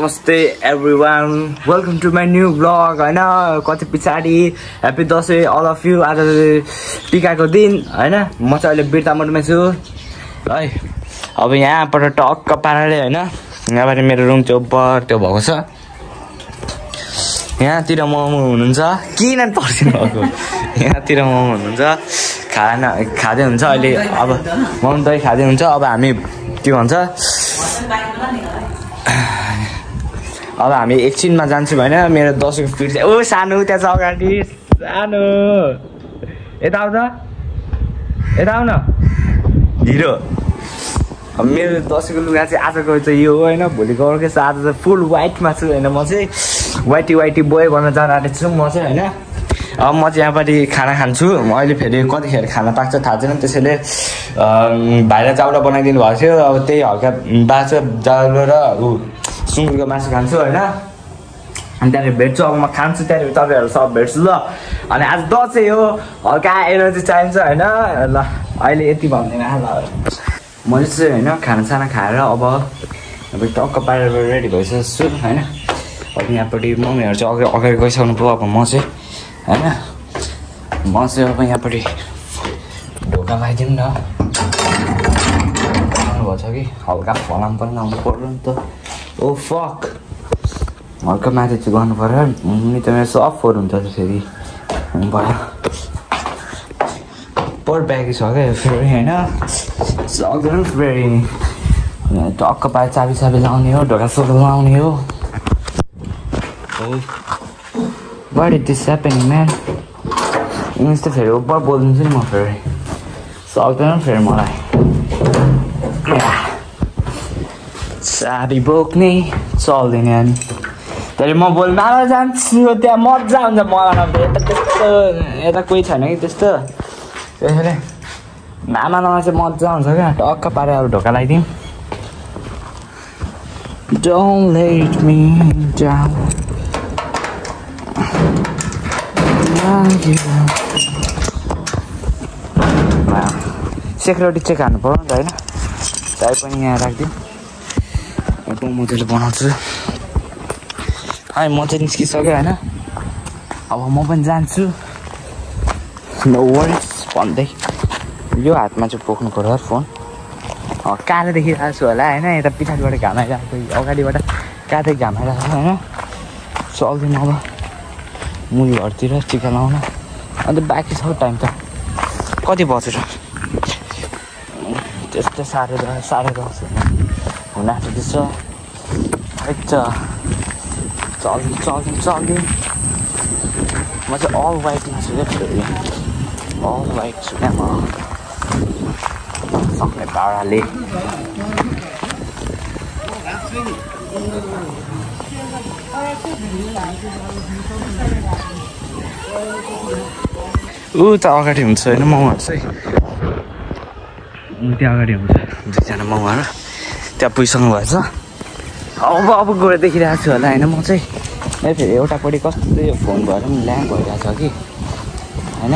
नमस्ते everyone welcome to my new blog हैन कति पछाडी happy Dashain all of you. आज टिकाको दिन हैन म चाहिँ अहिले बिर्तामोडमा छु है। अब यहाँबाट टक्क पाराले हैन यहाँबाट मेरो रुम चाहिँ ओपर त्यो भएको छ। यहाँतिर मोमो हुनुहुन्छ किन पर्सिनु भएको यहाँतिर मोमो हुनुहुन्छ खाना खाँदै हुन्छ अहिले। अब मोमो दही खाँदै हुन्छ। अब हामी के भन्छ अब हामी एकछिनमा जान्छौँ होइन मेरो दसैँको फिट चाहिँ ओ सानो त्यहाँ छ अगाडि सानो यता आउँछ यता आउन हिरो। अब मेरो दसैँको लुगा चाहिँ आजको चाहिँ यो होइन भोलिको अर्कै छ। आज चाहिँ फुल वाइटमा छु होइन म चाहिँ वाइटी बोय गर्न जान आँटेको छु म चाहिँ होइन। अब म चाहिँ यहाँपट्टि खाना खान्छु। अहिले फेरि कतिखेर खाना पाक्छ थाहा छैन त्यसैले भाइलाई चाउला बनाइदिनु भएको थियो। अब त्यही हल्का बाँच्यो चाउलो र सुँगुरको मासु खान्छु होइन। अनि त्यहाँनिर भेट्छु अब म खान्छु त्यहाँनिर तपाईँहरू सब भेट्छु ल। अनि आज दसैँ हो हल्का एनर्जी चाहिन्छ होइन ल। अहिले यति भन्दैन ल मैले चाहिँ होइन खानासाना खाएर अब टक्क पारेर रेडी भइसक्छु होइन। अब यहाँपट्टि मम्मीहरू चाहिँ अगाडि गइसक्नु पऱ्यो। अब म चाहिँ होइन म चाहिँ अब यहाँपट्टि ढोका लगाइदिउँ न भएको छ कि हल्का फलाम पनि लाउनु पर्यो नि त। ओ फक हल्का माथि चाहिँ गर्नु पर्यो नि त मेरो सब फोहोर हुन्छ फेरि भयो पर ब्याग छ क्या फेरि होइन सक्दैन फेरि टक्क पाए चाबी लाउने हो ढोका सोका लाउने हो। What is this happening man English त फेरि ओपर बोलिदिन्छु नि म फेरि सक्दैन फेरि मलाई चाबी बोक्ने चल्दैन अनि त्यहाँदेखि म बोल्न जान्छु त्यहाँ मजा हुन्छ मलाई यता त्यस्तो यता कोही छैन कि त्यस्तो त्यसैले मामालाई चाहिँ मजा हुन्छ क्या टक्क पारेर अब ढोका लगाइदिउँ। Don't let me down security check हान्नु पर्यो नि त होइन चाय पनि यहाँ राखिदिउँ। म त्यसले बनाउँछु है म चाहिँ निस्किसकेँ होइन। अब म पनि जान्छु नो वरिज भन्दै यो हातमा चाहिँ बोक्नु पर्यो फोन कालो देखिरहेको छु होला होइन। यता पछाडिबाट घाम आइरहेको अगाडिबाट काँदै घाम आइरहेको होइन चल्दिनँ अब मुली घरतिर टिका लाउन। अन्त बाँकी छ टाइम त कति बजेर त्यस्तै साढे 10 हुन आँटेको छ चल्दिउँ। म चाहिँ अल वाइट छु क्या फेरि अल वाइट छु क्या म सक्ने पाराले। ऊ त अगाडि हुन्छ होइन माउहरू चाहिँ त्यहाँ अगाडि हुन्छ दुईजना माउहरू त्यहाँ पुगिसक्नु भएछ। अब गएर देखिरहेको छु होला होइन म चाहिँ फेरि एउटापट्टि कस्तो यो फोन भएर पनि ल्याङ भइरहेको छ कि होइन।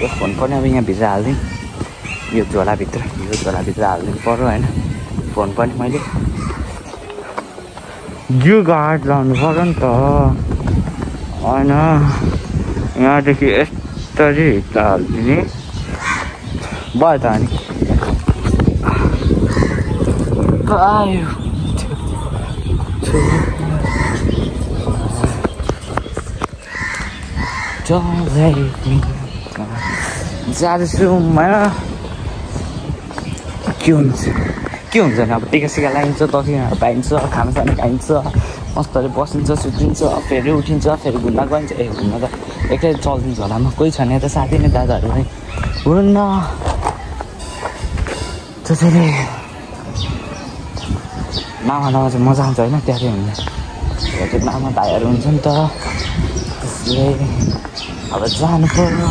यो फोन पनि अब यहाँ भित्र हालिदिउँ यो झोलाभित्र हालिदिनु पर्यो होइन। फोन पनि मैले यो गार्ड लाउनु पर्यो नि त होइन यहाँदेखि यस्तरी हिँड्दा हालिदिने भयो त अनि जाँदैछु होइन के हुन्छ नि अब टिका लगाइन्छ दसैँहरू पाइन्छ खानासाना खाइन्छ मस्तले बसिन्छ सुतिन्छ फेरि उठिन्छ फेरि घुम्न गइन्छ घुम्न त एक्लै चलिदिन्छ होला म कोही छैन यता साथी नै दादाहरू पनि हुनुहुन्न त्यसैले मामा चाहिँ मजा आउँछ होइन त्यहाँ चाहिँ हुने मामा भाइहरू हुन्छ नि त त्यसले अब जानु पर्यो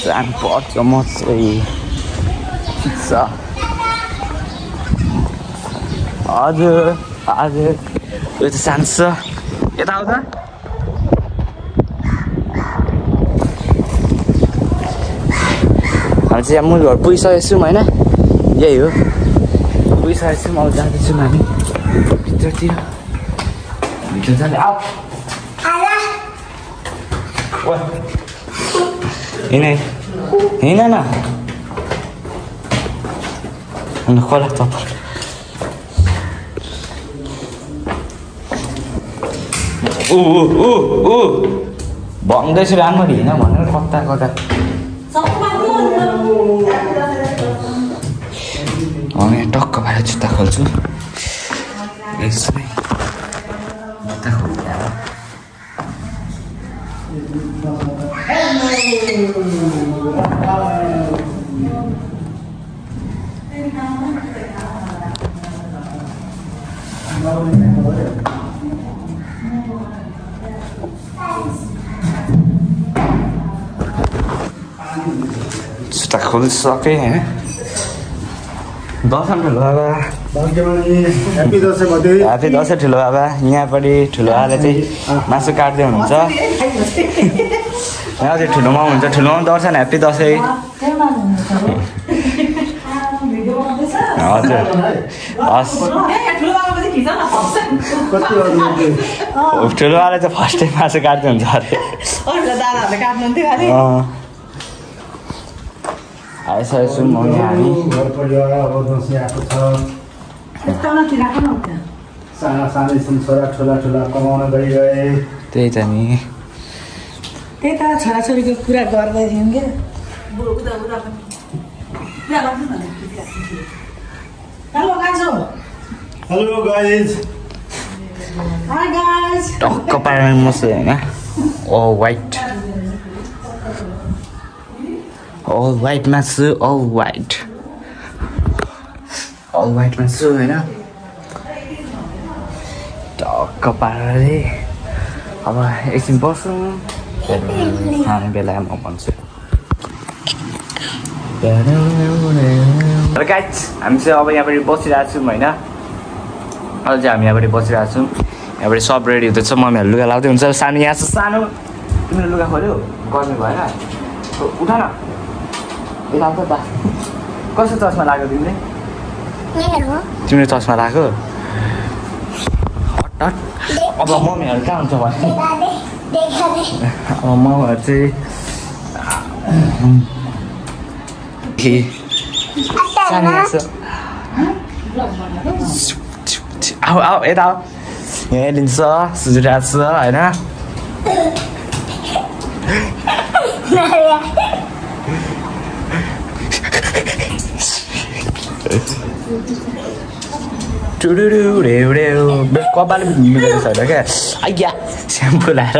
जानुपर्छ म चाहिँ हजुर यो त सानो छ यता आउँछ हामी चाहिँ यहाँ मूल घर पुगिसकेको छौँ होइन। यही हो गइसकेको छौँ अब जाँदैछौँ हामी भित्रतिर भित्र जाने आऊ हिँड न अन्त खोला चप्पल भन्दैछु राम्ररी हिँड भनेर कता कता टक्क भएर जुत्ता खोल्छु यसमै जुत्ता खोल्छु जुत्ता खोलिसकेँ होइन दसैँ ठुलो बाबा ह्याप्पी दसैँ ठुलो बाबा यहाँपट्टि ठुलो बाबाले चाहिँ मासु काट्दै हुनुहुन्छ यहाँ चाहिँ ठुलो माउ हुन्छ ठुलो माउ दर्शन ह्याप्पी दसैँ हजुर हस् ठुलो बाबाले चाहिँ फर्स्ट टाइम मासु काट्दै हुन्छ अरे आइसकेको छौँ मम्मी हामी सानै छोरा ठुला कमाउन गइरहे त्यही त नि त्यही त छोराछोरीको कुरा गर्दै थियौँ क्या हेलो गाइज हाई गाइज टक्क पारेर मस्यो होइन all white मासु all white मासु होइन टक्क पारेर अब एकछिन बस्छौँ खाने बेलामा म भन्छु गाइज हामी चाहिँ अब यहाँबाट बसिरहेको छौँ होइन अहिले चाहिँ हामी यहाँबाट बसिरहेको छौँ यहाँबाट सब रेडी हुँदैछ मम्मीहरू लुगा लाउँदै हुन्छ सानो यहाँ छ सानो तिमीले लुगा खोल्यो गर्नु भएन उठा न यता आउँछ त कस्तो चस्मा लाग्यो तिमीले चस्मा लाग्यो हट अब मम्मीहरू कहाँ हुन्छ भने अब मम्मीहरू चाहिँ सानो आऊ यता आऊ यहाँ लिन्छ सुझिरहेको छ होइन कपाल मिलेको छैन क्या आइया स्याम्पू लाएर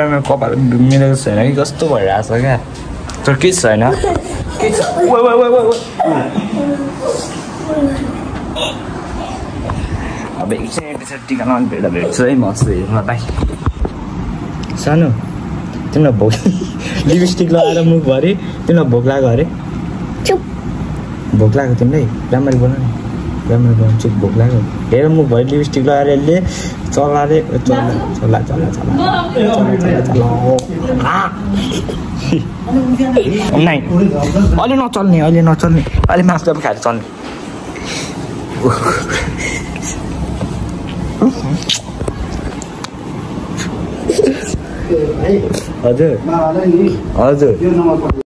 मेरो कपाल मिलेको छैन कि कस्तो भइरहेको छ क्या तर के छैन के छ अब एकछिन पछाडि टिका लगाउनु भेट्छु है म हेर्नलाई सानो तिमीलाई भोक लिपस्टिक लगाएर मुखभरि तिमीलाई भोक लाग्यो अरे भोक लाग्यो तिमीलाई राम्ररी बोल न राम्ररी बोल्नु चुप भोक लाग्यो हेर मुखभरि लिपस्टिक लगाएर यसले चल्ला नै अहिले नचल्ने अहिले मासु पनि खाएर चल्ने हजुर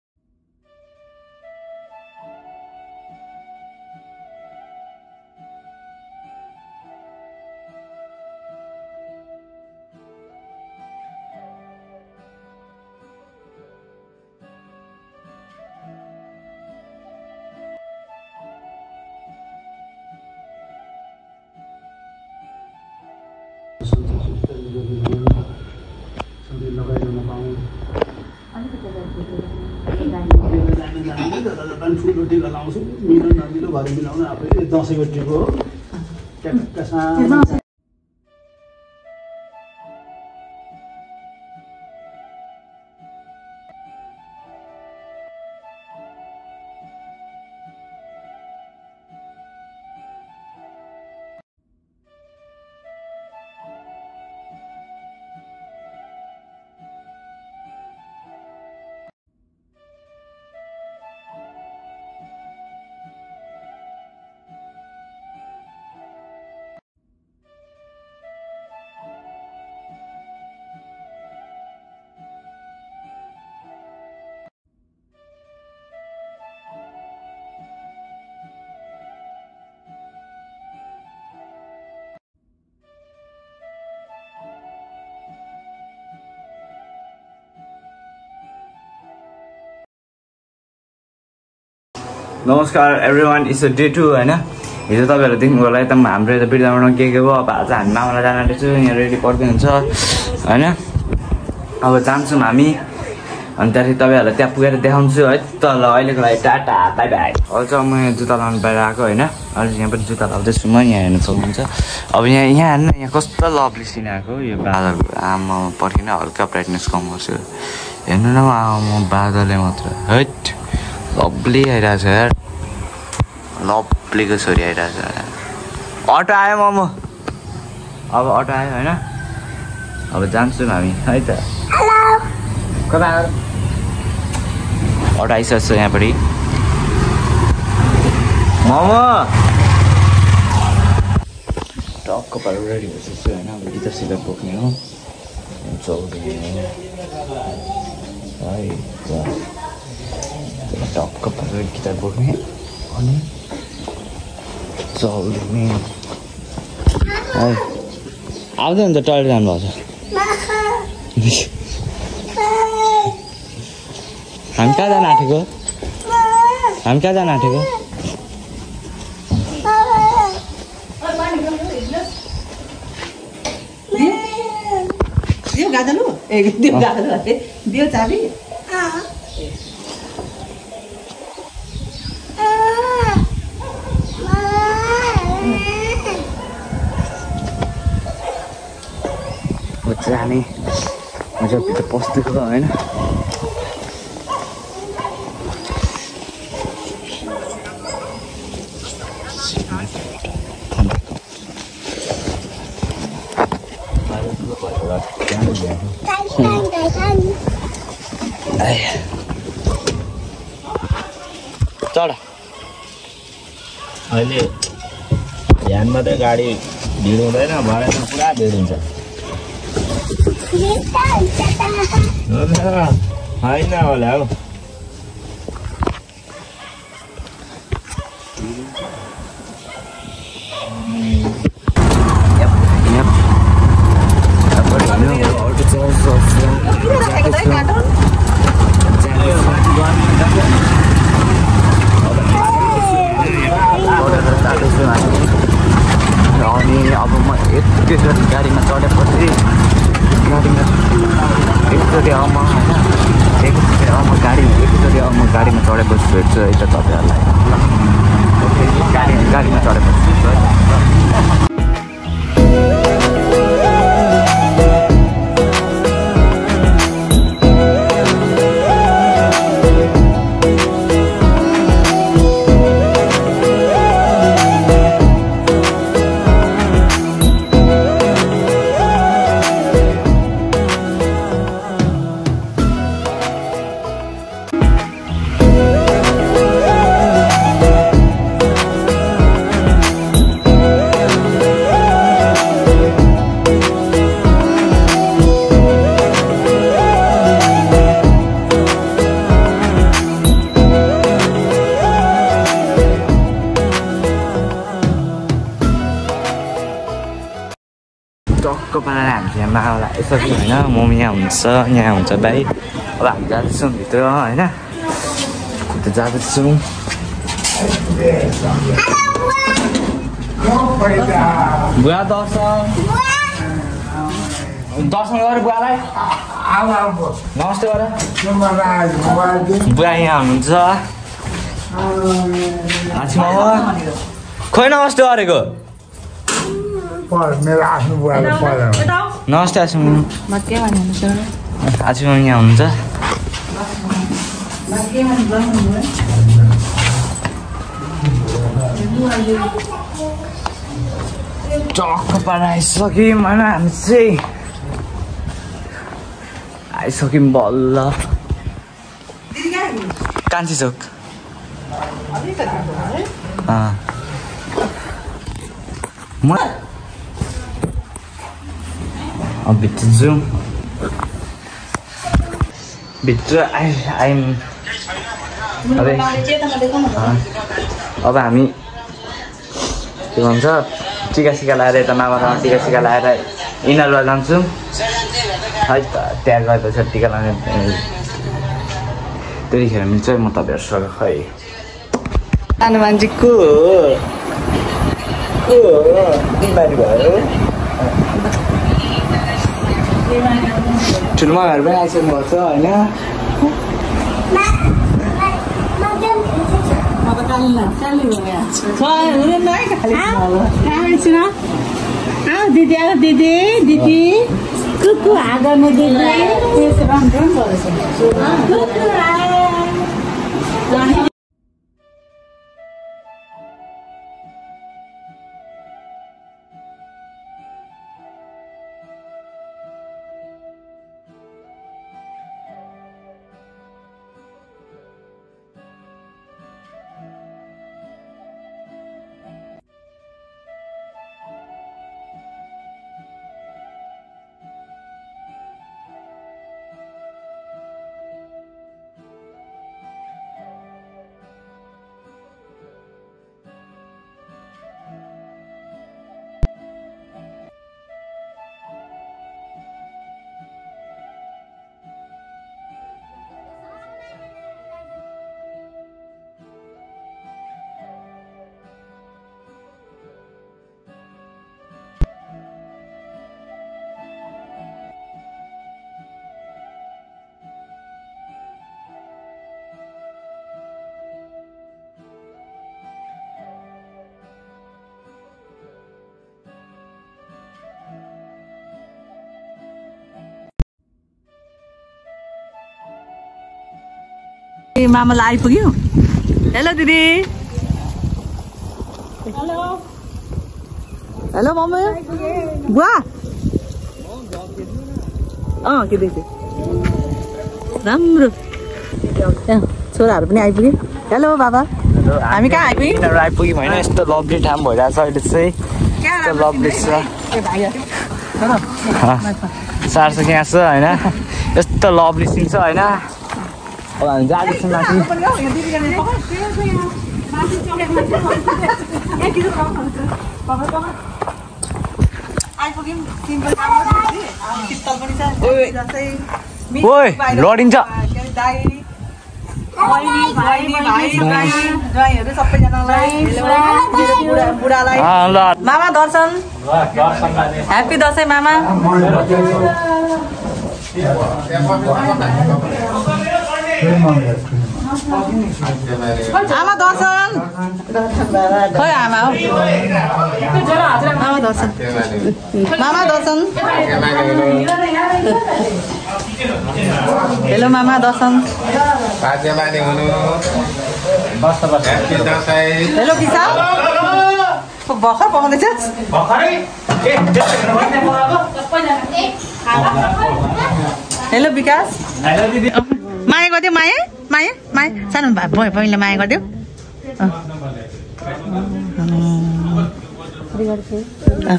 ठुलो टिका लाउँछु मिलो नमिलो भएर मिलाउनु आफै दसैँको टिको हो नमस्कार एभ्रिवान, इट्स डे 2 होइन। हिजो तपाईँहरू देख्नुभयो होला एकदम हाम्रो यता बिर्दाबाट के भयो। अब आज हामी मामालाई जान आँटेछु, यहाँ रेडी पर्दै हुन्छ होइन। अब जान्छौँ हामी अनि त्यहाँदेखि तपाईँहरूलाई त्यहाँ पुगेर देखाउँछु है त। ल अहिलेको लागि टाटा बाई बाई। अहिले चाहिँ म यहाँ जुत्ता लाउनु बाहिर आएको होइन। अहिले यहाँ पनि जुत्ता लाउँदैछु म, यहाँ हेर्नु सक्नुहुन्छ। अब यहाँ हेर्नु, यहाँ कस्तो लभली सिन आएको। यो बादलको आमा पर्खिन हल्का ब्राइटनेस कम गर्छु। हेर्नु न आमा बादलले मात्र हैट लभली आइरहेको छ यार। लभलीको छोरी आइरहेको छ। अटो आयो मोमो, अब अटो आयो होइन। अब जान्छौँ हामी है त। कता अटो आइसकेको छ यहाँपट्टि। मोमो टक्क पारेर रेडी भइसक्छु होइन। अब गिटार सिटार बोक्ने हो, चौधरी है टक्क पारेर गिटार बोक्ने अनि चौधरी है। आउँदै हुन्छ, टयलेट जानुभएको छ। हामी कहाँ जान आँटेको? हामी कहाँ जान आँटेको? दियो गाजलु ए दियो गाजलु दियो चाबी। जाने मजा भित्र पस्दिएको होइन। चढ अहिले ध्यानमा त गाडी भिड हुँदैन, भरेमा पुरा भिड हुन्छ होइन होला हौ। अनि अब म एकचोटि गाडीमा चढेपछि एकचोटि अब म होइन एकचोटि अब म गाडीमा चढेपछि भेट्छु है त तपाईँहरूलाई। गाडीमा चढेपछि टक्क पारेर हामी यहाँ माला आइसक्यो होइन। मम्मी यहाँ हुन्छ भाइ। अब हामी जाँदैछौँ भित्र होइन, जाँदैछौँ। बुवा दर्शन गर बुवालाई नमस्ते गर। बुवा यहाँ हुनुहुन्छ। खोइ नमस्ते गरेको। मेरो आफ्नो बुवाले नमस्ते आसिम यहाँ हुनुहुन्छ। टक्क पारेर आइसक्यौँ होइन हामी चाहिँ। आइसक्यौँ बल्ल कान्छी चोक। अब भित्र जाउँ। भित्र आइम अब हामी के भन्छ टिका लगाएर यता मामासँग टिका लगाएर यिनीहरूलाई जान्छौँ है त। त्यहाँ गएपछि टिका लगाउने त्यतिखेर मिल्छ। म तपाईँहरूसँग खै सानो मान्छे को हो बिमारी भयो ठुलोमा घर पनि आइसक्नु भएको छ होइन दिदी आऊ दिदी दिदी कुकु आगर्ने दिदी मामालाई आइपुग्यो हेलो दिदी हेलो मम्मी बुवा के देख्छु राम्रो छोराहरू पनि आइपुग्यो हेलो बाबा हामी कहाँ आइपुग्यौँ आइपुग्यौँ होइन यस्तो लभली ठाउँ भइरहेछ अहिले चाहिँ यस्तो लभली छ सार्छ यहाँ छ होइन यस्तो लभली सिन छ होइन अब हामी जाँदैछौँ माथि ओइ लडिन्छ मामा दर्शन ह्याप्पी दसैँ मामा आमा दर्शन खै आमा हो आमा दर्शन मामा दर्शन हेलो मामा दर्शन हेलो विशाल भर्खर पकाउँदैछ हेलो विकास माया गरिदियो माया माया माया सानो बहिनीले माया गरिदियो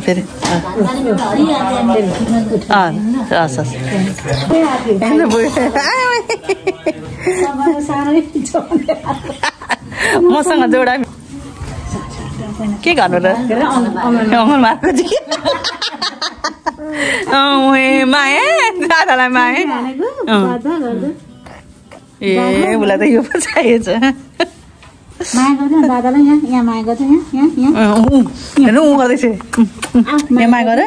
फेरि मसँग जोडा के गर्नु र माया दादालाई माया ए उसलाई त यो पो चाहिएछ माया गर्दैन दादालाई यहाँ माया गर्छ हेर्नु ऊ गर्दैछ यहाँ माया गर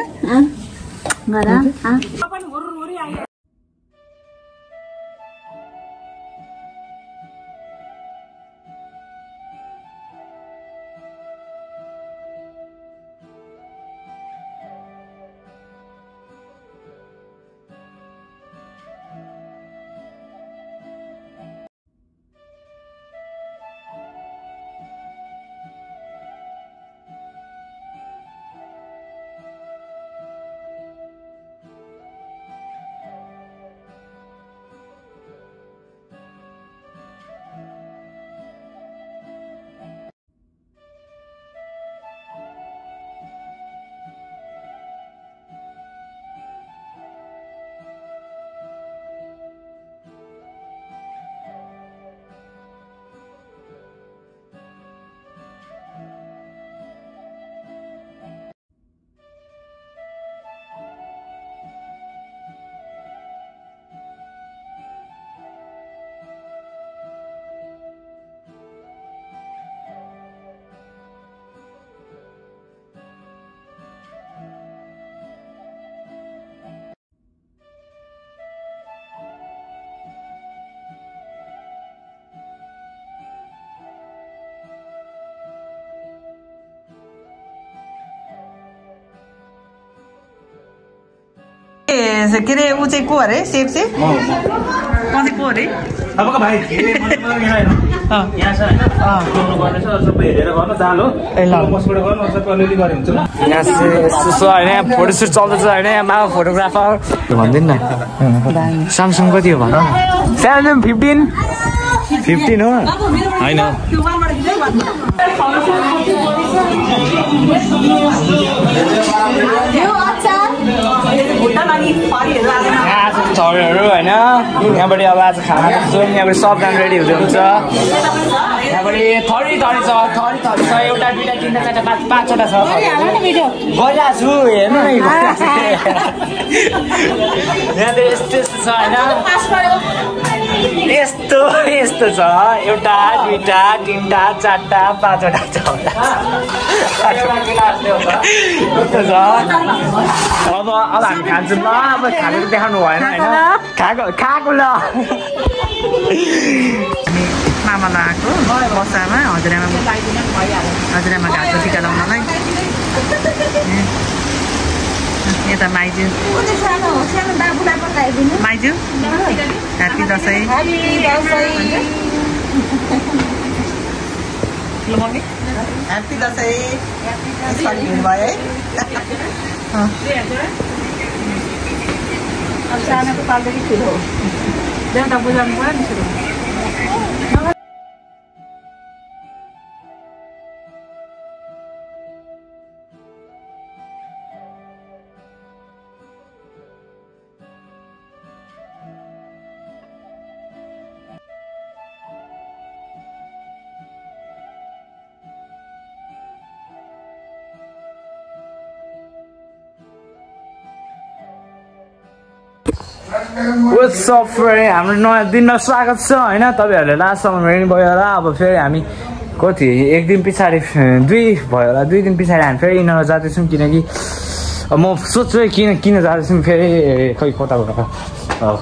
यहाँ चाहिँ के अरे ऊ चाहिँ को अरे सेफ चाहिँ कति को अरे तपाईँको भाइ यहाँ छ होइन सबै हेरेर गर्नु दाल हो पछिबाट गर्नु सबै अलिअलि गरे हुन्छ यहाँ यस्तो छ होइन फोटोसुट चल्दैछ होइन यहाँ फोटोग्राफर भनिदिनु न स्यामसङ कति हो भन स्यामसङ 15 हो होइन थरीहरू होइन यहाँबाट अब आज खाना खान्छौँ यहाँबाट सबजना रेडी हुँदै हुन्छ यहाँबाट थरी छ एउटा दुईवटा तिनवटा चारवटा पाँचवटा छ गइरहेको छु हेर्नु न यहाँ त यस्तो छ होइन यस्तो छ एउटा दुईवटा तिनवटा चारवटा पाँचवटा छवटा अब हामी खान्छौँ ल अब खाएको देखाउनु भएन होइन खाएको ल मामा लगाएको बसामा हजुरआमा घाँसको टिका लाउनलाई यता माइजू ह्याप्पी दसैँ ल मम्मी ह्याप्पी दसैँ भयो है अब सानोको पाल्दाखेरि ठुलो हो देउता बुझाउनु पऱ्यो नि सुरु हाम्रो नयाँ दिनमा स्वागत छ होइन तपाईँहरूले लास्टसम्म रेडी भयो होला अब फेरि हामी कति एक दिन पछाडि 2 भयो होला 2 दिन पछाडि हामी फेरि यिनीहरू जाँदैछौँ किनकि म सोध्छु किन जाँदैछौँ फेरि खै कताबाट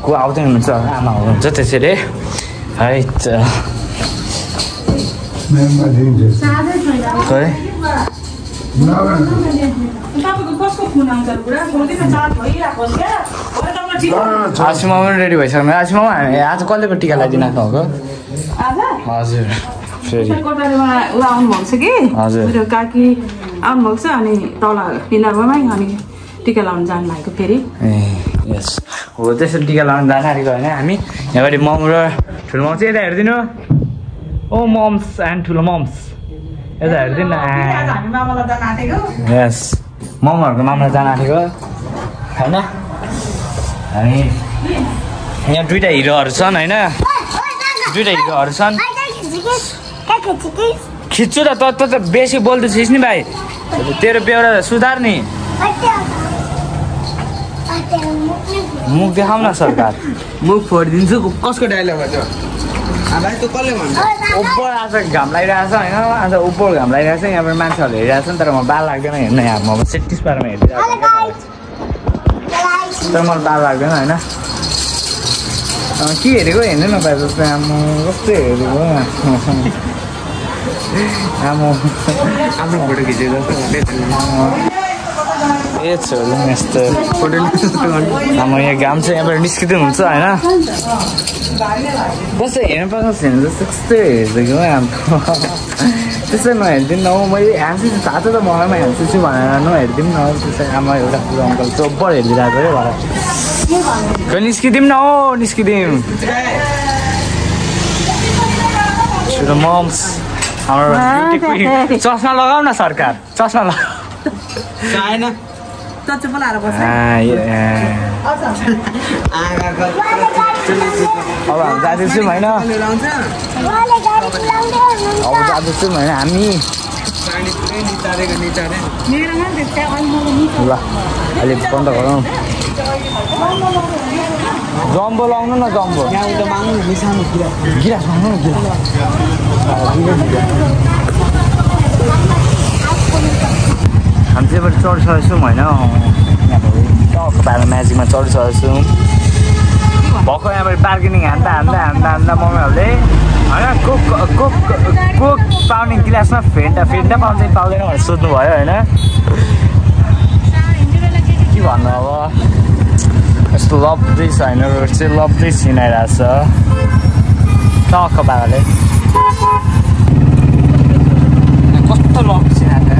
को आउँदै हुनुहुन्छ आमा हुनुहुन्छ त्यसरी है आसिमा पनि रेडी भइसक्यो आसिमा आज कसले टिका लगाइदिनु भएको हजुर फेरि आउनुभएको छ कि मेरो काकी आउनुभएको छ अनि तल पिलरमै अनि टिका लाउनु जानु भएको फेरि ए यस हो त्यसरी टिका लाउनु जान आँटेको होइन हामी यहाँबाट मम र ठुलो मम चाहिँ यता हेरिदिनु ओ मम्स एन्ड ठुलो मम्स यता हेरिदिनु यस ममहरूको मामला जान आँटेको होइन अनि यहाँ 2टा हिरोहरू छन् होइन 2टा हिरोहरू छन् खिच्छु त त बेसी बोल्दैछिस् नि भाइ तेरो बेहोरा सुधार नि मुख देखाउ न सरकार मुख फोडिदिन्छु कसको डायलग हो त्यो भाइ तँ कसले भन्छ उपर आज घाम लागिरहेको छ होइन आज उपर घाम लागिरहेको छ यहाँबाट मान्छेहरूले हेरिरहेको छ नि तर म बाल लाग्दैन हेर्न यहाँ म 36 पारामा हेरिरहेको तर मलाई बाल लाग्दैन होइन के हेरेको हेर्नु न पाए जस्तो आमा कस्तो हेरेको आमा आफ्नो फोटो खिचेको ए छोरी यस्तो फोटो आमा यहाँ घाम चाहिँ यहाँबाट निस्किँदै हुन्छ होइन कस्तो हेर्नु पाएको छैन जस्तो कस्तो हेरिदिएको हाम्रो त्यसै नहेरिदिनु न मैले ह्यान्सी थाहा छ त मलाई ह्यान्सी छु भनेर नहेरिदिउँ न त्यसै आमा एउटा कुरा अङ्कल चोब्बर हेरिदिरहेको है भएर निस्किदिउँ न हो निस्किदिउँ छोरो मम्स हाम्रो चस्मा लगाऊ न सरकार चस्मा लगाऊ चच्चो बोलाएर बस्छ अब हामी जाँदैछौँ होइन अब जाँदैछौँ होइन हामी ल अलिक बन्द गरौँ जम्बो लाउनु न जम्बो गिलास माग्नु न गिलास हामी चाहिँ एबाट चढिसकेछौँ होइन यहाँबाट बाह्र म्याजिकमा चढिसकेछौँ भर्खर यहाँबाट बार्गेनिङ हान्दा मम्मीहरूले होइन कोक पाउने गिलासमा फेन्टा पाउँछ कि पाउँदैन भनेर सोध्नु भयो होइन के भन्नु अब यस्तो लभली छैन रोड चाहिँ लभली छिनाइरहेको छ टक्क बाबाले कस्तो लभ छिनाएको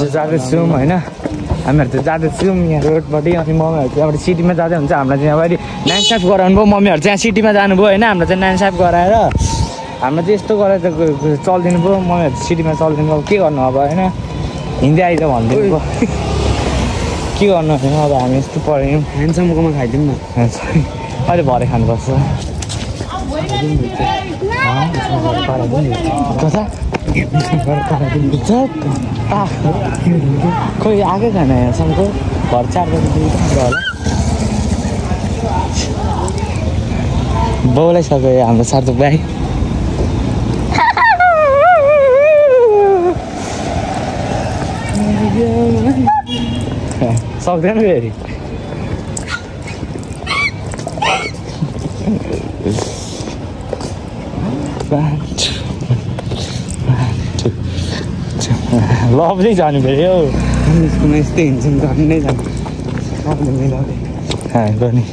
जाँदैछौँ होइन हामीहरू त जाँदैछौँ यहाँ रोडपट्टि अनि मम्मीहरू चाहिँ अब सिटीमा जाँदै हुन्छ हामीलाई चाहिँ अगाडि 9 गराउनु भयो मम्मीहरू चाहिँ सिटीमा जानुभयो होइन हामीलाई चाहिँ 9 गराएर हाम्रो चाहिँ यस्तो गरेर चलिदिनु भयो मम्मीहरू सिटीमा चलिदिनु भयो के गर्नु अब होइन हिँड्दै आइज भनिदिनु भयो के गर्नु अब हामी यस्तो पऱ्यौँ ह्यान्डसम्मकोमा खाइदिउँ न अहिले भरे खानुपर्छ खोइ आएकै छैन यहाँसम्मको घर 4 बजी होला बोलाइसक्यो हाम्रो सार्थक भाइ सक्दैन फेरि लभली जानु पऱ्यो स्कुलमा यस्तै हिँड्छौँ झन्डै जानु गर्ने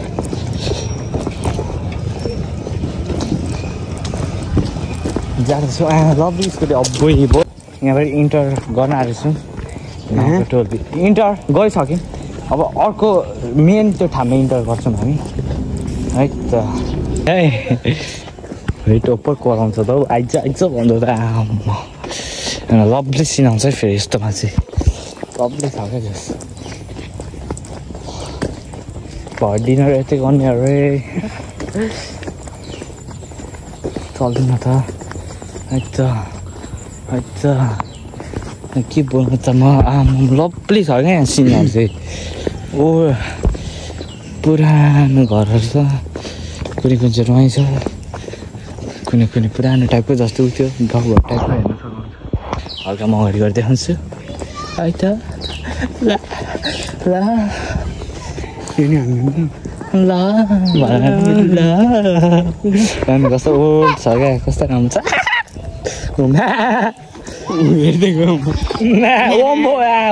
जाँदैछु लभली स्कुटी अब्बुई भयो यहाँबाट इन्टर गर्न आएको छु टोल इन्टर गइसक्यौँ अब अर्को मेन त्यो ठाउँमा इन्टर गर्छौँ हामी है त है टोपर कराउँछ त हौ आइज भन्दा त आमा लभली सिन आउँछ फेरि यस्तोमा चाहिँ लभली छ क्या जस डिनर यतै गर्ने अरे चल्दैन त है त के बोल्नु त म लभली छ क्या यहाँ सिनहरू चाहिँ ओ पुरानो घरहरू छ कुनै कुन चाहिँ रमाइछ कुनै कुनै पुरानो टाइपको जस्तो थियो गाउँघर टाइपको हेर्न सक्नुहुन्छ हल्का म अगाडि गरेर देखाउँछु है त ल कस्तो ओल्ड छ क्या कस्तो राम्रो छ हेर्दै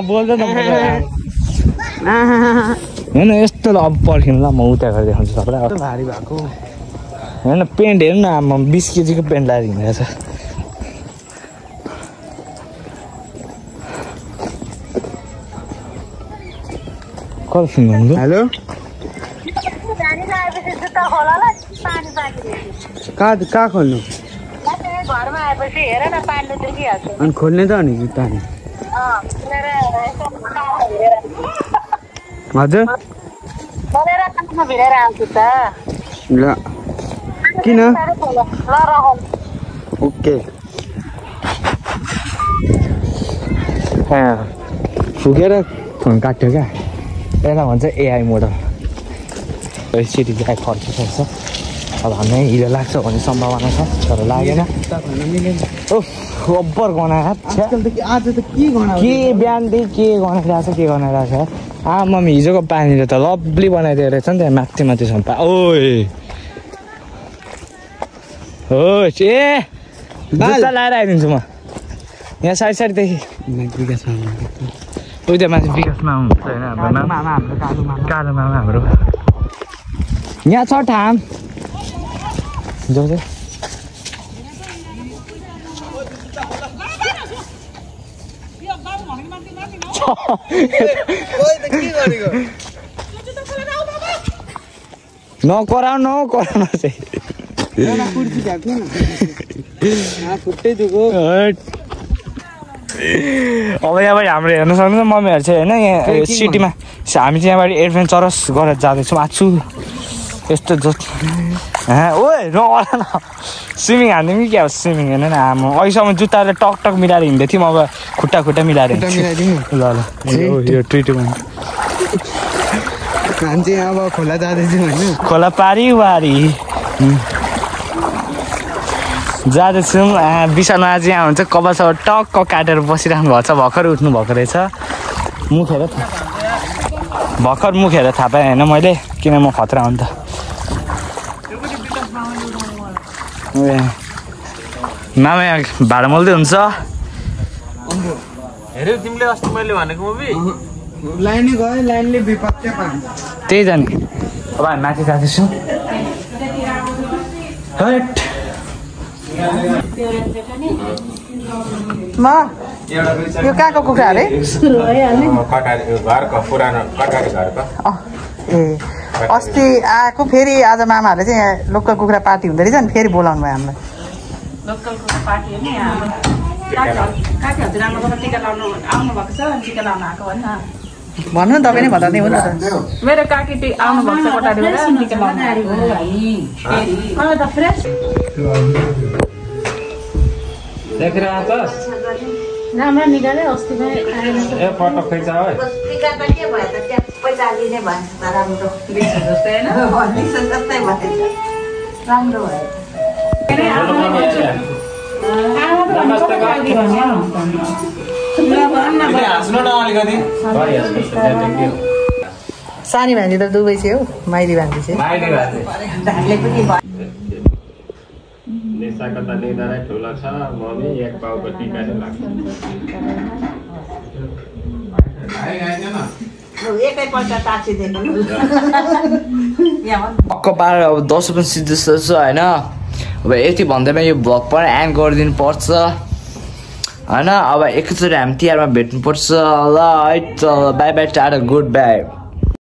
बोल्दैन होइन यस्तो अब पर्खिनु ल म उता गरेर देखाउँछु तपाईँलाई भारी भएको होइन पेन्ट हेर्नु न म 20 केजीको पेन्ट लगाएर हिँडेको छ कल फोन गर्नु हेलो कहाँ खोल्नु अनि खोल्ने त अनि जुत्ता नि हजुर ल किन ओके फुकेर फोन काट्यो क्या यसलाई भन्छ एआई मोडल सिटी चाहिँ फर्किसक्छ अब हामीलाई हिलो लाग्छ भन्ने सम्भावना छ तर लागेन रब्बर गनाएको के बिहानदेखि के गनाइरहेको छ के गनाइरहेको छ मम्मी हिजोको पानीले त लभली बनाइदिएको रहेछ नि त माथि माथिसम्म ओए हो ए जुत्ता लाएर आइदिन्छु म यहाँ साइडदेखि उयो माथि विकासमा हुन्छ होइन कालो मामा हाम्रो यहाँ छ ठाम जाउँ नकराउनु चाहिँ अब यहाँबाट हाम्रो हेर्न सक्नुहुन्छ मम्मीहरू चाहिँ होइन यहाँ सिटीमा हामी चाहिँ यहाँबाट एडभेन्चरस गरेर जाँदैछौँ आछु यस्तो जस्तो ओए नगरा न स्विमिङ हान्दिउँ कि क्या स्विमिङ हेर्नु न आमा अहिलेसम्म जुत्ताले टक टक मिलाएर हिँड्दै थियौँ अब खुट्टा मिलाएर ल ल यो ट्रिटमेन्ट मान्छे अब खोला जाँदैछु होइन खोला पारी वारी जाँदैछौँ। विशालमा चाहिँ यहाँ हुन्छ कपाल सब टक्क काटेर बसिरहनु भएको छ। भर्खर उठ्नु भएको रहेछ। भर्खर मुखेर थाहा पाएँ होइन मैले, किन म खतरा हो नि त। मामा यहाँ भाडा मोल्दै हुन्छ। हेऱ्यौ तिमीले अस्ति मैले भनेको मुभी? लाइनै गयो, लाइनले विपत्ति पान्छ। त्यही जाने। अब हामी माथि जाँदैछौँ। यो कहाँको कुखुरा अरे? ए अस्ति आएको फेरि आज मामाहरूले चाहिँ यहाँ लोकल कुखुरा पार्टी हुँदो रहेछ नि, फेरि बोलाउनु भयो हामीलाई। लोकल कुखुरा पार्टी हो नि काकी हजुरआमाको टिका लाउनु आउनु भएको छ, टिका लाउनु आएको हो नि। भन्नु न तपाईँ नै भन्दा नि हो नि त। मेरो काकी आउनु भएको छ कोठारीबाट टिका लाउनु आएको मलाई त फ्रेस देखेर आउँछस्? राम्रो निकाले अस्तिमै ए फोटो खिच है। टिका त के भयो त, त्यहाँ पैसा लिने भन्छ राम्रो दिन्छ जस्तै हैन, दिन्छ जस्तै भएछ, राम्रो भयो। हाँस्नु न अलिकति। सानी भान्जी त दुबई चाहिँ हो, माइली भान्जी चाहिँ धानले पनि भयो। नेसाको त निदारै ठुलो छ, मम्मी एक पाउको टिका नै लाग्छ। एकैपल्ट टाँसिदिनु पक्क पारेर अब 10 पनि सिद्धिस्तो छ होइन। अब यति भन्दैमा यो भ्लग पनि एन्ड गरिदिनु पर्छ होइन। अब एकैचोटि हामी तिहारमा भेट्नुपर्छ ल है त। By by, Tata, good by.